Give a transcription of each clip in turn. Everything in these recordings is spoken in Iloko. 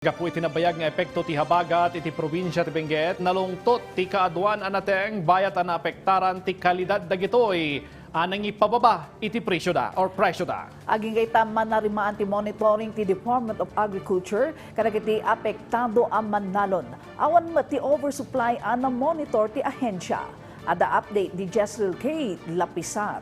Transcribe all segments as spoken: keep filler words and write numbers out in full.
Gapu iti nabayag nga epekto ti habagat iti probinsia ti Benguet, nalungtot ti kaaduan a nateng bayat a naapektaran ti kalidad dagitoy a nangipababa iti presioda or presioda. Agingga ita, manarimaan ti monitoring ti Department of Agriculture kadagiti apektado a mannalon. Awan met ti oversupply a namonitor ti ahensia. Adda update di Jezreel Kate Lapisar.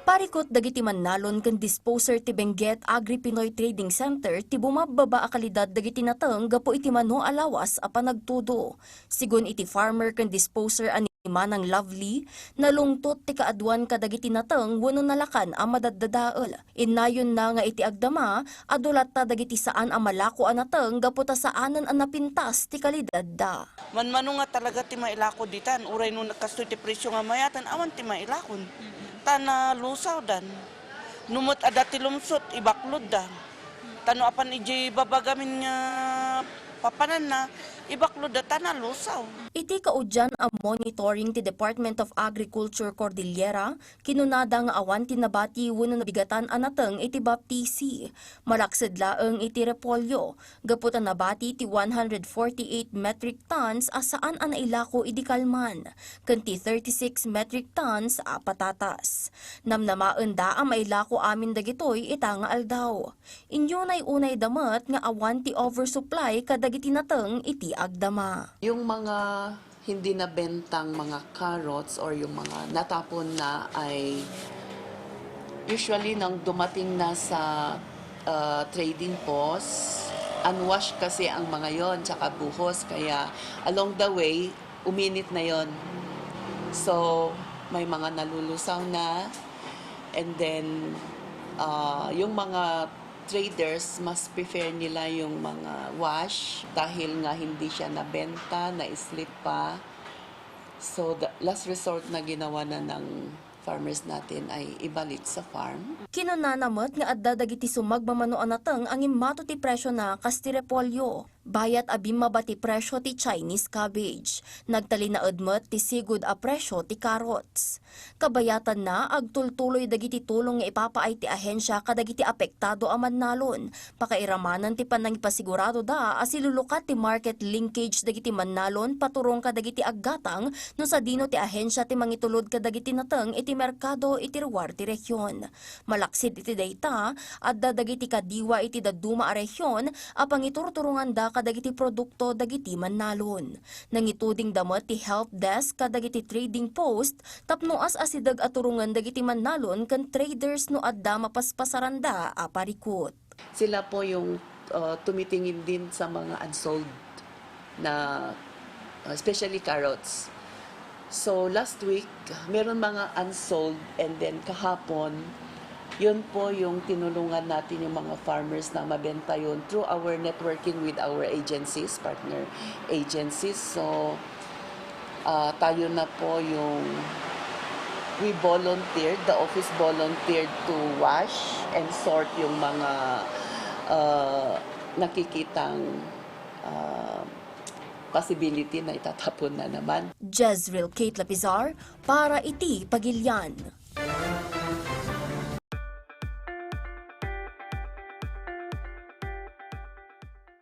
Parikut dagiti mannalon ken disposer ti Benguet Agri-Pinoy Trading Center ti bumabbaba a kalidad dagiti nateng gapu iti mano a lawas a panagtudo. Sigun iti farmer ken disposer a ni Manang Lovely, nalungtot ti kaaduan kadagiti nateng wenno nalakan a madaddadael. Innayonna nga iti agdama, adu latta dagiti saan a malako a nateng gapu ta saanen a napintas ti kalidadda. Manmano nga talaga ti mailako ditan, uray no nagkastoy ti presyo nga mayaten, awan ti mailakon. Ta nalusawdan. No met adda ti lumsot, ibaklodda. Ta no apan idiay baba gamin nga papananna, ibaklodda ta nalusaw. Iti kaudian a monitoring ti Department of Agriculture Cordillera, kinunada nga awan ti nabati wenno nabigatan a nateng iti baptisi. Malaksid laeng iti repolyo, gapu ta nabati ti one hundred forty-eight metric tons a saan a nailako idi kalman, ken ti thirty-six metric tons a patatas. Namnamaenda a mailako amin dagitoy ita nga aldaw. Inyunay-unayda met nga awan ti oversupply kadagiti nateng iti agdama. Yung mga hindi nabentang mga carrots or yung mga natapon na ay usually nang dumating na sa, ah, trading post, unwashed kasi ang mga yon, tsaka buhos, kaya along the way, uminit na yon. So, may mga nalulusaw na, and then, ah, yung mga traders, mas prefer nila yung mga wash dahil nga hindi siya nabenta, na-slip pa. So, the last resort na ginawa na ng farmers natin ay ibalik sa farm. Kinunana met nga adda dagiti sumagmamano a nateng a ngimmato ti presyona kas ti repolyo. Bayat a bimmaba ti presyo ti Chinese cabbage. Nagtalinaed met ti sigud a presyo ti carrots. Kabayatanna, agtultuloy dagiti tulong nga ipapaay ti ahensia kadagiti apektado a mannalon. Pakairamanen ti pannangipasiguradoda a silulukat ti market linkage dagiti mannalon paturong kadagiti aggatang no sadino ti ahensia ti mangitulod kadagiti nateng iti merkado iti ruar ti rehion. Malaksid iti dayta, adda dagiti kadiwa iti dadduma a rehion a pangiturturonganda kadagiti produkto dagiti mannalon. Nangitudingda met ti help desk kadagiti trading post tapno as-asideg a turongen dagiti mannalon ken traders no adda mapaspasaranda a parikut. Sila po yung, uh, tumitingin din sa mga unsold na, uh, especially carrots. So, last week, meron mga unsold, and then kahapon, yun po yung tinulungan natin yung mga farmers na mabenta yun through our networking with our agencies, partner agencies. So, ah, tayo na po yung we volunteered, the office volunteered to wash and sort yung mga, ah, nakikitang, ah, possibility na itatapon na naman. Jezreel Kate Lapizar para iti Pagilian.